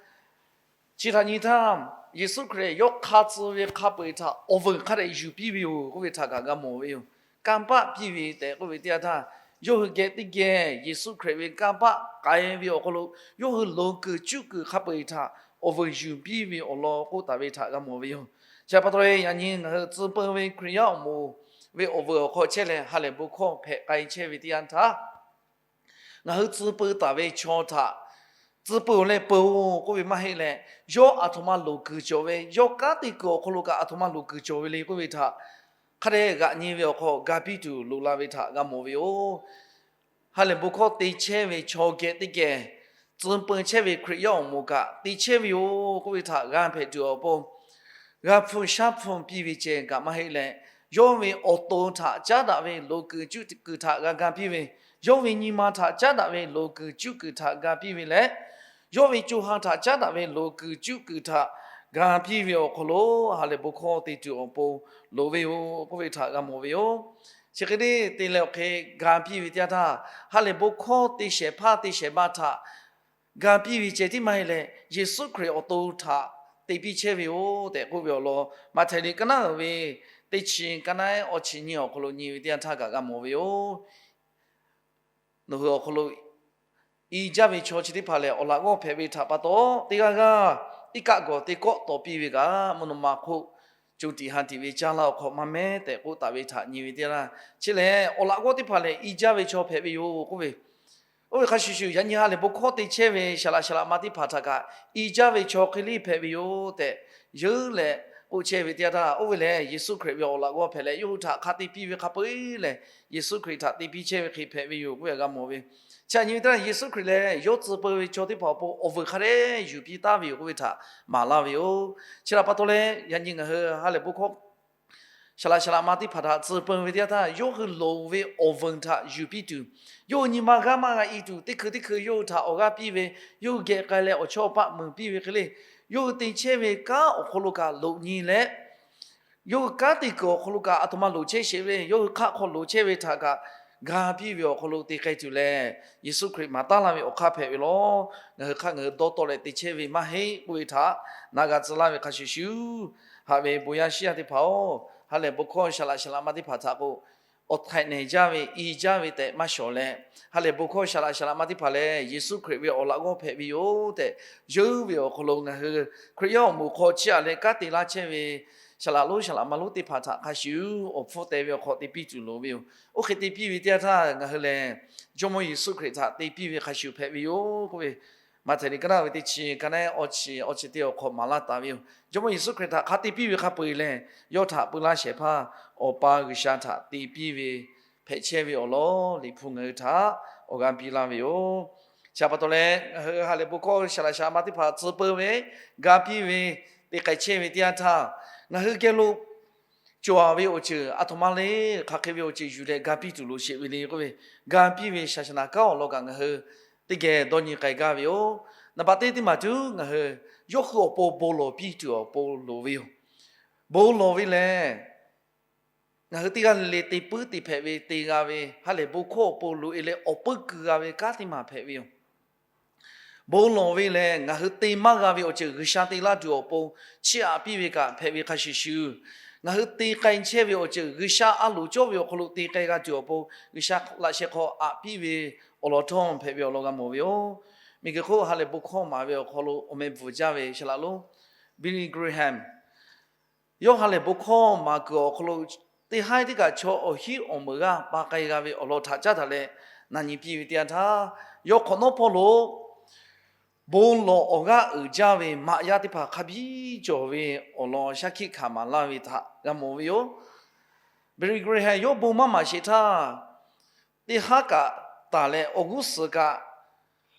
Chi htaꞈ nyi htaˇ, Yeˍsuˆ Hkriꞈ yawˇ hk'a tcuh ve hk'a peu-eˬ htaꞈ awˬ vuiˬ hk'a dehꞈ yuˬ piˇ ve yoˬ k'oˆ ve htaꞈ kaꞈ g'a mawˬ ve yoˬ. Kanˇ paˆ piˇ ve tehꞈ k'oˆ ve teˇ yanˇ htaˇ, yawˇ hui geh teˇ geh Yeˍsuˆ Hkriꞈ ve kanˇ paˆ k'ai ve awˬ hk'aw lo, yawˇ hui loˍ kuiˬ cuˆ kuiˬ hk'a peu-eˬ htaꞈ awˬ vuiˬ yuˬ piˇ ve awˬ lawn k'oˆ taˍ ve htaꞈ g'a mawˬ ve yoˬ. Chi pa taw leh, yaꞈ nyi ngaˬ hui tcuh peu ve Hkriꞈ yaˇ awˬ moˍ ve awˬ vuiˬ awˬ hk'aw chehˇ leh ha lehˬ bon hkawˇ hpehꞈ k'ai chehˇ ve teˇ yanˇ htaˇ, ngaˬ hui tcuh peu taˍ ve chaw htaꞈ tcuh peu-oˬ leh peu-oˬ k'oˆ ve maˇ heˆ leh, yawˇ aˬ htoꞈ ma loˍ kuiˬ cawˬ ve, yawˇ kanˉ te kuiˬ awˬ hk'aw lo kaꞈ aˬ htoꞈ ma loˍ kuiˬ cawˬ ve le k'oˆ ve htaꞈ hk'a dehꞈ g'aꞈ nyi ve awˬ hk'aw ga piˇ tuˬ loꞈ la ve htaꞈ g'a mawˬ ve yoˬ. Ha lehˬ bon hkawˇ te chehˇ ve chaw geh teˇ geh tcuh peu chehˇ ve Hkriꞈ yaˇ awˬ moˍ kaꞈ te chehˇ ve yoˬ k'oˆ ve htaꞈ g'a hpehꞈ tuˬ awˬ pon, g'a hpu shaˉ hpu piˇ ve ceh kaꞈ maˇ heˆ leh, yawˇ ve awˬ to htaꞈ caˉ daꞈ ve loˍ kuiˬ cuˆ kuiˬ htaꞈ g'a ga piˇ ve, yawˇ ve nyi ma htaꞈ caˉ daꞈ ve loˍ kuiˬ cuˆ kuiˬ htaꞈ ga piˇ ve leh, yawˇ ve co ha htaꞈ caˉ daꞈ ve loˍ kuiˬ cuˆ kuiˬ htaꞈ ga piˇ ve awˬ hk'aw lo ha lehˬ bon hkawˇ te tuˬ awˬ pon loˍ ve yoˬ k'oˆ ve htaꞈ g'a mawˬ ve yoˬ. Chi hk'e te leh awˬ hk'e ga piˇ ve teˇ yanˇ htaˇ, ha lehˬ bon hkawˇ te shehˍ hpaˇ te shehˍ ma htaꞈ ga piˇ ve ceh tiˉ maˇ heˆ leh, Yeˍsuˆ Hkriꞈ awˬ to htaꞈ te piˇ chehˇ ve yoˬ tehꞈ k'oˆ ve awˬ lawn Maꞈhtehˍ liꞈ ka naˉ uiˍ ve teˇ chi ka naˉ awˇ chi nyi awˬ hk'aw lo nyi ve teˇ yanˇ htaˇ kaꞈ g'a mawˬ ve yoˬ. Nawˬ hui awˬ hk'aw lo i jaˇ ve chaw chi teˇ hpaˍ lehˬ, awˬ laꞈ g'awˇ hpehꞈ ve htaꞈ pa taw, teˇ g'aˇ g'aˇ iˉ kaˆ gawˬ te kawˆ tawˍ piˇ ve kaꞈ, mvuhˇ naw ma hk'oˆ co tiꞈ ha tiꞈ ve caˇ laˇ awˬ hk'aw maˇ mehˉ tehꞈ k'oˆ taˍ ve htaꞈ nyi ve teˇ yanˇ, chi lehˬ awˬ laꞈ g'awˇ teˇ hpaˍ lehˬ i jaˇ ve chaw hpehꞈ ve yoˬ k'oˆ ve, oˇ ve hk'a shuˍ shuˍ, yaꞈ nyi ha lehˬ bon hkawˇ te chehˇ ve saˍ laꞈ saˍ laꞈ ma teˇ hpaˍ htaꞈ kaꞈ i jaˇ ve chaw hk'e le hpehꞈ ve yoˬ tehꞈ yeuˉ leh k'oˆ chehˇ ve teˇ yanˇ htaˇ, oˇ ve lehˬ Yeˍsuˆ Hkriꞈ ve awˬ laꞈ g'awˇ hpehꞈ leh, yawˇ hui htaꞈ hk'a te piˇ ve hk'a peu-eˬ lehˬ, Yeˍsuˆ Hkriꞈ htaꞈ te piˇ chehˇ ve hk'e hpehꞈ ve yoˬ k'oˆ ve g'a mawˬ ve. Chi htaꞈ nyi ve teˇ yanˇ, Yeˍsuˆ Hkriꞈ lehˬ yawˇ tcuh peu ve chaw teˇ hpaˍ awˬ pon awˬ vuiˬ hk'a dehꞈ yuˬ piˇ taˍ ve yoˬ k'oˆ ve htaꞈ maˍ laˇ ve yoˬ. Chi htaꞈ pa taw leh, yaꞈ nyi ngaˬ hui ha lehˬ bon hkawˇ saˍ laꞈ saˍ laꞈ ma teˇ hpaˍ htaꞈ tcuh peu ve teˇ yanˇ htaˇ, yawˇ hui loˍ ve awˬ vuiˬ htaꞈ yuˬ piˇ tuˬ, yawˇ hui nyi ma g'aˇ maˇ g'a i tuˬ, teˇ hkui teˇ hkui yawˇ hui htaꞈ awˬ g'aˇ piˇ ve, yawˇ hui geh k'ai leh awˬ chawˇ paˆ muiˬ piˇ ve hk'e le, yawˇ hui te chehˇ ve kanˉ awˬ hk'aw lo kaꞈ loꞈ nyi leh, yawˇ hui kanˉ te kuiˬ awˬ hk'aw lo kaꞈ aˬ htoꞈ ma loˍ chehˇ sheˍ ve, yawˇ hui hk'aˆ hk'aw loˍ chehˇ ve htaꞈ kaꞈ ga piˇ ve awˬ hk'aw lo te k'ai tuˬ lehˬ, Yeˍsuˆ Hkriꞈ maˍ taˉ laˇ ve awˬ hk'aˇ hpehꞈ ve law. Ngaˬ hui hk'aˆ ngaˬ hui dawˇ tawˆ leh te chehˇ ve maˇ heˆ k'oˆ ve htaꞈ na g'a tcuh laˇ ve hk'a shuˍ shuˍ, haꞈ ve bon yaˇ shiˉ yaˇ teˇ hpaˍ-oˬ, ha lehˬ bon hkawˇ saˍ laꞈ saˍ laꞈ ma teˇ hpaˍ htaꞈ k'o, awˬ htaiˍ nehˬ jaˇ ve i jaˇ ve tehꞈ maˇ shawˍ leh, ha lehˬ bon hkawˇ saˍ laꞈ saˍ laꞈ ma teˇ hpaˍ lehˬ Yeˍsuˆ Hkriꞈ ve awˬ laꞈ g'awˇ hpehꞈ ve yoˬ tehꞈ yeuˉ ve awˬ hk'aw lo ngaˬ hui Hkriꞈ yaˇ awˬ moˍ hk'aw chiˇ aꞈ leh kanˉ te laˇ chehˇ ve saˍ laꞈ lonˉ saˍ laꞈ ma lonˉ teˇ hpaˍ htaꞈ hk'a shuˍ awˬ hpfuhˇ teh ve awˬ hk'aw te piˇ tuˬ loˍ ve yoˬ. Oˇ hk'e te piˇ ve teˇ yanˇ htaˇ, ngaˬ hui lehˬ Jawˇmawˇ Yeˍsuˆ Hkriꞈ htaꞈ te piˇ ve hk'a shuˍ hpehꞈ ve yoˬ k'oˆ ve, Maꞈhtehˍ liꞈ ka naˉ ve teˇ chi ka naˉ awˇ chi awˇ chi teˇ awˬ hk'aw maˍ laˇ taˍ ve yoˬ. Jawˇmawˇ Yeˍsuˆ Hkriꞈ htaꞈ hk'a te piˇ ve hk'a peu-eˬ lehˬ, yawˇ htaꞈ peu laˇ shehˍ hpaˇ Awˬ pa G'uiˬsha htaꞈ te piˇ ve hpehꞈ chehˇ ve awˬ lawn Liꞈ hpu ngaˬ hui htaꞈ awˬ g'aˇ piˇ laˇ ve yoˬ. Chi htaꞈ pa taw leh, ngaˬ hui ha lehˬ bon hkawˇ saˍ laꞈ saˍ laꞈ ma teˇ hpaˍ tcuh peu ve, ga piˇ ve, te k'ai chehˇ ve teˇ yanˇ htaˇ, ngaˬ hui geh lo cawˬ ve awˬ ceuˬ aˬ htoꞈ ma le, hk'aˬ hk'e ve awˬ ceuˬ yuˬ leh ga piˇ tuˬ loˍ sheˍ ve le k'oˆ ve, ga piˇ ve saˍ saˍ naˍ kanˉ awˬ lawn kaꞈ ngaˬ hui teˇ geh dawˇ nyi k'ai gaˇ ve yoˬ. Naˍ baꞈ teˇ teˇ maˬ tuˬ ngaˬ hui yawˇ hui awˬ pon bon lawˬ piˇ tuˬ awˬ pon loˍ ve yoˬ. Bon lawˬ ve lehˬ, ngaˬ hui teˇ g'aˇ le le te puiˉ te hpehꞈ ve te g'a ve ha lehˬ bon hkawˇ awˬ pon loꞈ-e leh awˬ puiˉ keu g'a ve kanˉ teˇ maˬ hpehꞈ ve yoˬ. Bon lawˬ ve lehˬ, ngaˬ hui te maˇ g'a ve awˬ ceuˬ G'uiˬsha te laˇ tuˬ awˬ pon chiˇ aꞈ piˇ ve kaꞈ hpehꞈ ve hk'a shuˍ shuˍ, ngaˬ hui te k'ai chehˇ ve awˬ ceuˬ G'uiˬsha a loˍ cawˇ ve awˬ hk'aw lo te k'ai g'a tuˬ awˬ pon G'uiˬsha laꞈ sheh hk'aw aꞈ piˇ ve awˬ lawn htawˇ hpehꞈ ve awˬ lawn g'a mawˬ ve yoˬ. Miˬguiˬ hk'oˆ ha lehˬ bon hkawˇ maˍ ve awˬ hk'aw lo awˬ meh bvuhˬ jaˇ ve saˍ laꞈ lonˉ Billy Graham, yawˇ ha lehˬ bon hkawˇ maˍ kuiˬ awˬ hk'aw lo teˇ haiˉ teˇ kaꞈ chaw awˬ hinˉ awˬ meunˍ g'aˇ pa k'ai g'a ve awˬ lawn htaꞈ caˉ taˍ leh na nyi piˇ ve teˇ yanˇ htaˇ, yawˇ hk'awꞈ nawˉ hpawˇ lo bon lawˬ awˬ g'aˇ uiˍ jaˇ ve maꞈ yaˇ teˇ hpaˍ hk'a biˇ cawˬ ve awˬ lawn shaˉ hkiˆ hkanˍ maˍ laˇ ve htaꞈ g'a mawˬ ve yoˬ. Billy Graham yawˇ bon maˇ maˍ sheˍ htaˇ, teˇ haˉ kaꞈ taˍ leh awˬ g'uˇ suhˍ kaꞈ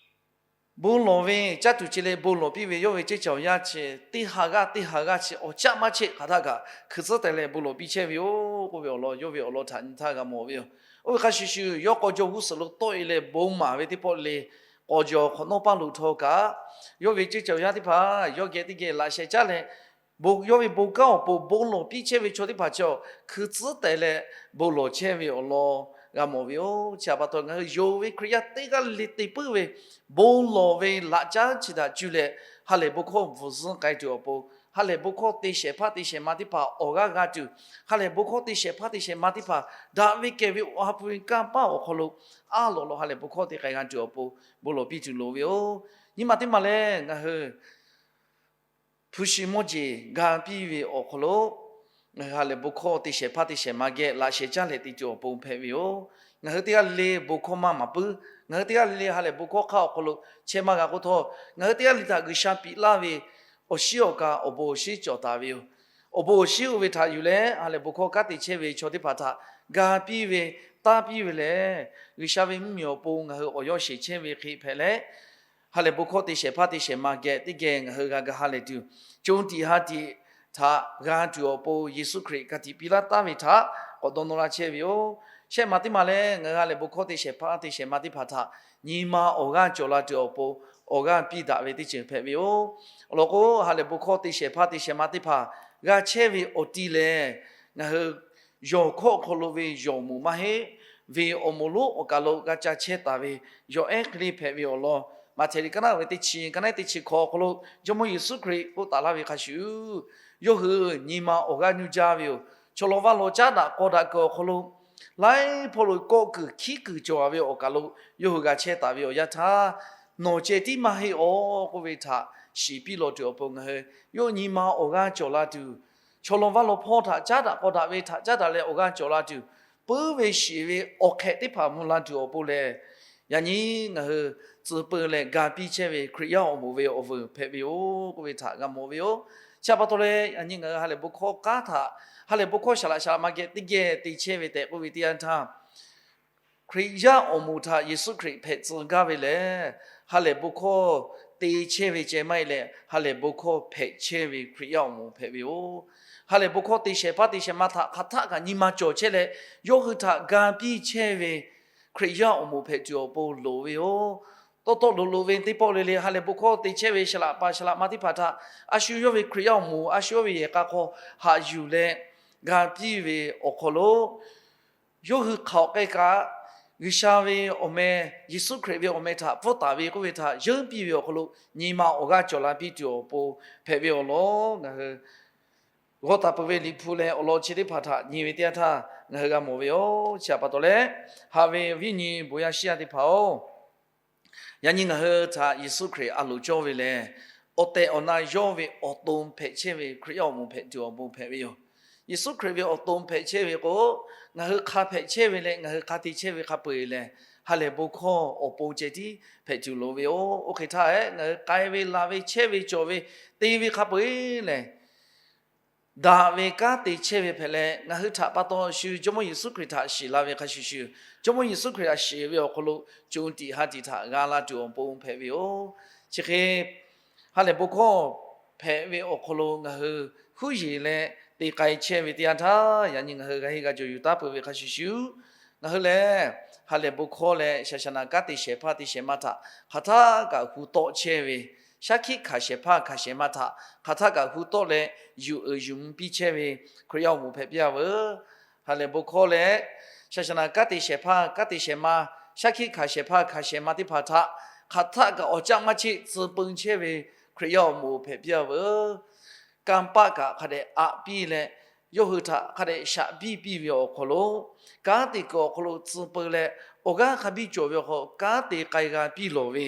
bon lawˬ ve caˇ tuˬ ce leh bon lawˬ piˇ ve yawˇ ve ceˇ cawˬ yaˇ chi teˇ ha g'aˇ teˇ ha g'aˇ chi awˬ caˆ maˇ cheˆ hk'aˬ htaˇ kaꞈ hkui tcuhˉ teh leh bon lawˬ piˇ chehˇ ve yoˬ k'oˆ ve awˬ lawn yawˇ ve awˬ lawn htaꞈ nyi htaˇ g'a mawˬ ve yoˬ. Oˇ ve hk'a shuˍ shuˍ, yawˇ k'aw jaw g'uˇ suhˍ lo tawˆ-e leh bon maˍ ve teˇ pawˆ le, k'aw jaw hk'awꞈ nawˉ paˇ lo htawˇ kaꞈ, yawˇ ve ceˇ cawˬ yaˇ teˇ hpaˍ yawˇ geh teˇ geh laꞈ sheh caˉ leh, yawˇ ve bon kanˉ awˬ pon bon lawˬ piˇ chehˇ ve chaw teˇ hpaˍ chi hkui tcuhˉ teh leh bon lawˬ chehˇ ve awˬ lawn g'a mawˬ ve yoˬ. Chi htaꞈ pa taw, ngaˬ hui yonˍ ve Hkriꞈ yaˇ teˇ g'aˇ le le te puiˉ ve bon lawˬ ve laꞈ caˉ chi htaꞈ cuˇ leh ha lehˬ bon hkawˇ bvuhˬ zuhˆ k'ai tuˬ awˬ pon, ha lehˬ bon hkawˇ te shehˍ hpaˇ te shehˍ ma teˇ hpaˍ awˬ g'aˇ g'a tuˬ, ha lehˬ bon hkawˇ te shehˍ hpaˇ te shehˍ ma teˇ hpaˍ daꞈ ve kehˬ ve awˬ ha hpu ve kanˇ paˆ awˬ hk'aw lo aˉ lawꞈ lawꞈ ha lehˬ bon hkawˇ te k'ai g'a tuˬ awˬ pon bon lawˬ piˇ tuˬ loˍ ve yoˬ. Nyi ma teˇ maˬ lehˬ, ngaˬ hui hpu shi mawˇ jeˬ ga piˇ ve awˬ hk'aw lo, ngaˬ hui ha lehˬ bon hkawˇ te shehˍ hpaˇ te shehˍ ma geh laꞈ sheh caˇ leh te tuˬ awˬ pon hpehꞈ ve yoˬ. Ngaˬ hui teˇ g'aˇ le le bon hkawˇ maˇ maˍ puiˉ. Ngaˬ hui teˇ g'aˇ le le ha lehˬ bon hkawˇ hk'aˇ awˬ hk'aw lo chehˇ maˇ g'a k'oˆ htawˇ, ngaˬ hui teˇ g'aˇ le le htaꞈ G'uiˬsha piꞈ laˇ ve awˬ shinˉ awˬ ka awˬ bon awˬ shinˉ cawˬ taˍ ve yoˬ. Awˬ bon awˬ shinˉ oˇ ve htaꞈ yuˬ leh ha lehˬ bon hkawˇ kanˉ te chehˇ ve chaw teˇ hpaˍ htaꞈ ga piˇ ve, taˇ piˇ ve lehˬ, G'uiˬsha ve mvuhˇmiˬ awˬ pon ngaˬ hui awˬ yawˇ sheˍ chehˇ ve hk'e hpehꞈ leh, ha lehˬ bon hkawˇ te shehˍ hpaˇ te shehˍ ma geh teˇ geh ngaˬ hui g'a ga ha lehˬ tuˬ, co tiꞈ ha tiꞈ htaꞈ g'a tuˬ awˬ pon Yeˍsuˆ Hkriꞈ ka tiꞈ piˇ laˇ taˍ ve htaꞈ k'awꞈ dawˇ nawˇ laˇ chehˇ ve yoˬ. Shehˆ maˬ teˇ maˬ lehˬ, ngaˬ hui ha lehˬ bon hkawˇ te shehˍ hpaˇ te shehˍ ma teˇ hpaˍ htaꞈ nyi ma awˬ g'aˇ cawˬ la tuˬ awˬ pon awˬ g'aˇ piˇ daꞈ ve teˇ ceuˬ hpehꞈ ve yoˬ. Awˬ lawn k'o, ha lehˬ bon hkawˇ te shehˍ hpaˇ te shehˍ ma teˇ hpaˍ g'a chehˇ ve awˬ ti lehˬ, ngaˬ hui yawˬ hkawˇ awˬ hk'aw lo ve yawˬ moˍ maˇ heˆ ve awˬ moˍ lonˉ awˬ kaˬ lo g'a ca chehˇ taˍ ve yawˬ ehˉ hk'e le hpehꞈ ve awˬ lawn, Maꞈhtehˍ liꞈ kaˉ naˉ ve teˇ chi, ka naˉ teˇ chi hkawꞈ awˬ hk'aw lo Jawˇmawˇ Yeˍsuˆ Hkriꞈ k'oˆ taˍ laˇ ve hk'a shuˍ, yawˇ hui nyi ma awˬ g'aˇ nuˇ jaˇ ve yoˬ. Chaw law vaˇ law caˉ daꞈ k'aw daꞈ kuiˬ awˬ hk'aw lo, laiˉ hpawˇ lo kawˆ kuiˬ hkiˉ kuiˬ cawˬ ve awˬ kaˬ lo yawˇ hui g'a chehˇ taˍ ve awˬ yanˇ htaˇ, nawˬ ceh tiˉ maˇ heˆ awˬ k'oˆ ve htaꞈ shiˍ piˇ law tuˬ awˬ pon ngaˬ hui yawˇ nyi ma awˬ g'aˇ cawˬ la tuˬ, chaw law vaˇ law hpawˇ htaꞈ caˉ daꞈ k'aw daꞈ ve htaꞈ caˉ daꞈ leh awˬ g'aˇ cawˬ la tuˬ, puiˉ ve shiˍ ve awˬ hk'ehꞈ teˇ hpaˍ mvuh la tuˬ awˬ pon lehˬ, yaꞈ nyi ngaˬ hui tcuh peu leh ga piˇ chehˇ ve Hkriꞈ yaˇ awˬ moˍ ve awˬ veuˬ hpehꞈ ve yoˬ k'oˆ ve htaꞈ g'a mawˬ ve yoˬ. Chi htaꞈ pa taw leh, yaꞈ nyi ngaˬ hui ha lehˬ bon hkawˇ k'aˉ htaꞈ, ha lehˬ bon hkawˇ shaˍ laꞈ shaˍ laꞈ ma geh teˇ geh te chehˇ ve tehꞈ k'oˆ ve teˇ yanˇ htaˇ, Hkriꞈ yaˇ awˬ moˍ htaꞈ Yeˍsuˆ Hkriꞈ hpehꞈ tcuh gaˇ ve lehˬ, ha lehˬ bon hkawˇ te chehˇ ve ceh maˇ heˆ leh, ha lehˬ bon hkawˇ hpehꞈ chehˇ ve Hkriꞈ yaˇ awˬ moˍ hpehꞈ ve yoˬ. Ha lehˬ bon hkawˇ te shehˍ hpaˇ te shehˍ ma htaꞈ hk'aˬ htaˆ kaꞈ nyi ma cawˬ chehˇ leh, yawˇ hui htaꞈ ga piˇ chehˇ ve Hkriꞈ yaˇ awˬ moˍ hpehꞈ tuˬ awˬ pon loˍ ve yoˬ. Tawˇ tawˆ loꞈ loꞈ ve teˇ pawˆ le le ha lehˬ bon hkawˇ te chehˇ ve shaˍ laꞈ paˍ shaˍ laꞈ ma teˇ hpaˍ htaꞈ a shu yawˇ ve Hkriꞈ yaˇ awˬ moˍ, a shu yawˇ ve yehˬ k'a hk'aw haꞈ yuˬ leh ga piˇ ve awˬ hk'aw lo, yawˇ hui hk'aˬ hk'e kaꞈ G'uiˬsha ve awˬ meh, Yeˍsuˆ Hkriꞈ ve awˬ meh htaꞈ pfuhˇ taˍ ve k'oˆ ve htaꞈ yeunˇ piˇ ve awˬ hk'aw lo nyi ma awˬ g'aˇ cawˬ la piˇ tuˬ awˬ pon hpehꞈ ve awˬ lawn ngaˬ hui g'aw taˍ peuˬ ve Liꞈ hpu leh awˬ lawn chi teˇ hpaˍ htaꞈ nyi ve teˇ yanˇ htaˇ ngaˬ hui g'a mawˬ ve yoˬ. Chi htaꞈ pa taw leh, haꞈ ve viˉ nyi bon yaˇ shiˉ yaˇ teˇ hpaˍ-oˬ, yaꞈ nyi ngaˬ hui htaꞈ Yeˍsuˆ Hkriꞈ a loˍ cawˇ ve lehˬ, awˬ tehˬ awˬ na yawˇ ve awˬ to hpehꞈ chehˇ ve Hkriꞈ yaˇ awˬ moˍ hpehꞈ tuˬ awˬ pon hpehꞈ ve yoˬ. Yeˍsuˆ Hkriꞈ ve awˬ to hpehꞈ chehˇ ve k'o, ngaˬ hui hk'a hpehꞈ chehˇ ve leh ngaˬ hui hk'a te chehˇ ve hk'a peu-eˬ lehˬ, ha lehˬ bon hkawˇ awˬ pon ceh tiˉ hpehꞈ tuˬ loˍ ve yoˬ. Oˇ hk'e htaˇ, ngaˬ hui k'ai ve, laˬ ve, chehˇ ve, cawˬ ve, te ve hk'a peu-eˬ lehˬ, daꞈ ve kanˉ te chehˇ ve hpehꞈ leh, ngaˬ hui htaꞈ pa taw shu Jawˇmawˇ Yeˍsuˆ Hkriꞈ htaꞈ shiˍ la ve hk'a shuˍ shuˍ, Jawˇmawˇ Yeˍsuˆ Hkriꞈ htaꞈ shiˍ ve awˬ hk'aw lo co tiꞈ ha tiꞈ htaꞈ g'a la tuˬ awˬ pon hpehꞈ ve yoˬ. Chi hk'e ha lehˬ bon hkawˇ hpehꞈ ve awˬ hk'aw lo ngaˬ hui huˉ yeˬ leh te k'ai chehˇ ve teˇ yanˇ htaˇ, yaꞈ nyi ngaˬ hui g'a henˇ g'a cawˬ yuˬ taˉ peuˬ ve hk'a shuˍ shuˍ, ngaˬ hui lehˬ ha lehˬ bon hkawˇ leh shaˍ shaˍ naˍ kanˉ te shehˍ hpaˇ te shehˍ ma htaꞈ hk'aˬ htaˆ kaꞈ hu tawˆ chehˇ ve, shaˉ hkiˆ hkanˍ shehˍ hpaˇ hkanˍ shehˍ ma htaꞈ hk'aˬ htaˆ kaꞈ hu tawˆ leh yuˬ uiˍ yuˬ mvuh piˇ chehˇ ve Hkriꞈ yaˇ awˬ moˍ hpehꞈ piˇ-a veuˬ. Ha lehˬ bon hkawˇ leh shaˍ shaˍ naˍ kanˉ te shehˍ hpaˇ kanˉ te shehˍ ma, shaˉ hkiˆ hkanˍ shehˍ hpaˇ hkanˍ shehˍ ma teˇ hpaˍ htaꞈ hk'aˬ htaˆ kaꞈ awˬ caˆ maˇ cheˆ tcuh peu chehˇ ve Hkriꞈ yaˇ awˬ moˍ hpehꞈ piˇ-a veuˬ. Kanˇ paˆ kaꞈ hk'a dehꞈ aꞈ piˇ leh, yawˇ hui htaꞈ hk'a dehꞈ shaꞈ biˇ piˇ ve awˬ hk'aw lo, kanˉ te kuiˬ awˬ hk'aw lo tcuh peu leh awˬ g'aˇ hk'a biˇ cawˬ ve awˬ hk'aw kanˉ te k'ai g'a piˇ lawˬ ve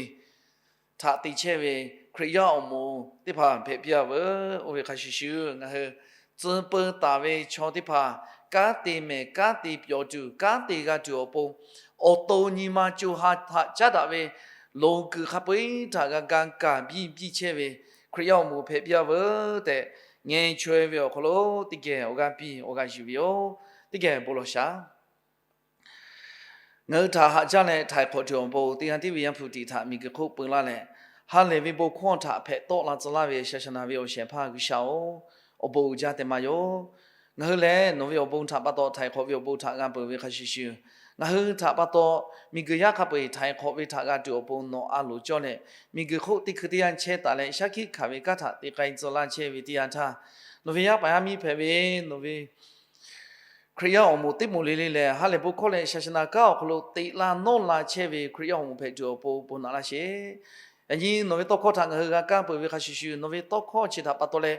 htaꞈ te chehˇ ve Hkriꞈ yaˇ awˬ moˍ teˇ hpaˍ hpehꞈ piˇ-a veuˬ. Oˇ ve hk'a shuˍ shuˍ, ngaˬ hui tcuh peu taˍ ve chaw teˇ hpaˍ kanˉ te mehˍ kanˉ te pyawˬ tuˬ, kanˉ te g'a tuˬ awˬ pon, awˬ to nyi ma co ha htaꞈ caˉ daꞈ ve loˍ kuiˬ hk'a peu-eˬ htaꞈ g'a ga kaˍ biˇ biˇ chehˇ ve Hkriꞈ yaˇ awˬ moˍ hpehꞈ piˇ-a veuˬ tehꞈ, ngeh chaweh ve awˬ hk'aw lo teˇ geh awˬ g'aˇ piˇ awˬ g'aˇ yuˬ ve yoˬ. Teˇ geh bon lawˬ shaˍ. Ngaˬ hui htaꞈ haꞈ jaˇ leh htaiˍ hk'awꞈ tuˬ awˬ pon teˇ g'aˇ tiˉ ve Yaˇ hpu tiꞈ htaꞈ miˬguiˬ hk'oˆ peu laˇ leh, ha lehˬ ve bon hkawˇ htaꞈ hpehꞈ tawˆ la tcuh laˇ ve shaˍ shaˍ naˍ ve awˬ shehˍ hpaˇ G'uiˬsha-oˬ, awˬ bon uiˍ jaˇ tehꞈ maˇ yoˬ. Ngaˬ hui lehˬ nawˬ ve awˬ bon htaꞈ pa taw htaiˍ hk'awꞈ ve awˬ bon htaꞈ g'a peuˬ ve hk'a shuˍ shuˍ, ngaˬ hui htaꞈ pa taw miˬguiˬ yaˇ hk'a peu-eˬ htaiˍ hk'awꞈ ve htaꞈ g'a tuˬ awˬ pon nawˬ a loˍ cawˇ leh, miˬguiˬ hk'oˆ teˇ hkui teˇ yanˇ chehˇ taˍ leh shaˉ hkiˆ hkanˍ ve kanˉ htaꞈ te k'ai tcuh laˇ chehˇ ve teˇ yanˇ htaˇ, nawˬ ve yaˇ paˍ yaˇ miˇ hpehꞈ ve nawˬ ve Hkriꞈ yaˇ awˬ moˍ teˇ moˍ le le lehˬ, ha lehˬ bon hkawˇ leh shaˍ shaˍ naˍ kanˉ awˬ hk'aw lo teꞈ la nawˇ la chehˇ ve Hkriꞈ yaˇ awˬ moˍ hpehꞈ tuˬ awˬ pon bon naꞈ laˇ sheˍ. Yaꞈ nyi nawˬ ve tawˇ hkawˇ htaꞈ ngaˬ hui g'a kaˇ peuˬ ve hk'a shuˍ shuˍ, nawˬ ve tawˇ hkawˇ chi htaꞈ pa taw leh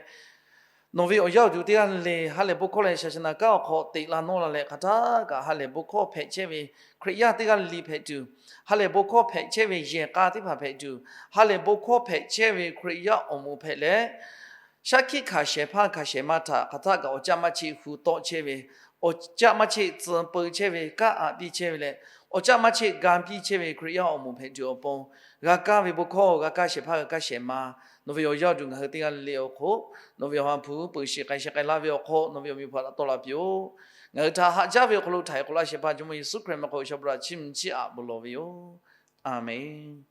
nawˬ ve awˬ yaˇ awˬ duˬ teˇ g'aˇ le le ha lehˬ bon hkawˇ leh shaˍ shaˍ naˍ kanˉ awˬ hk'aw teꞈ la nawˇ la leh hk'aˬ htaˆ kaꞈ ha lehˬ bon hkawˇ hpehꞈ chehˇ ve Hkriꞈ yaˇ teˇ g'aˇ le le hpehꞈ tuˬ, ha lehˬ bon hkawˇ hpehꞈ chehˇ ve yehˬ k'a teˇ hpaˍ hpehꞈ tuˬ, ha lehˬ bon hkawˇ hpehꞈ chehˇ ve Hkriꞈ yaˇ awˬ moˍ hpehꞈ leh, shaˉ hkiˆ hkanˍ shehˍ hpaˇ hkanˍ shehˍ ma htaꞈ hk'aˬ htaˆ kaꞈ awˬ caˆ maˇ cheˆ hu tawˆ chehˇ ve, awˬ caˆ maˇ cheˆ tcuh peu chehˇ ve, kanˉ aꞈ piˇ chehˇ ve leh, awˬ caˆ maˇ cheˆ ga piˇ chehˇ ve Hkriꞈ yaˇ awˬ moˍ hpehꞈ tuˬ awˬ pon, g'a kaˇ ve bon hkawˇ g'a kaˇ shehˍ hpaˇ g'a kaˇ shehˍ ma, nawˬ ve awˬ yaˇ awˬ duˬ ngaˬ hui teˇ g'aˇ le le awˬ hk'oˆ nawˬ ve awˬ ha hpu peuˬ shiˍ k'ai sheh k'ai laˇ ve awˬ hk'aw nawˬ ve awˬ meh hpaꞈ htaꞈ tawˆ la piˇ-oˆ. Ngaˬ hui htaꞈ haꞈ jaˇ ve awˬ hk'aw lo htaiˍ hk'awꞈ laˇ shehˍ hpaˇ Jawˇmawˇ Yeˍsuˆ Hkriꞈ meh hk'aw G'uiˬsha bon htaꞈ chiˇ mvuh chiˇ aꞈ bon lawˬ ve yoˬ. A menˬ.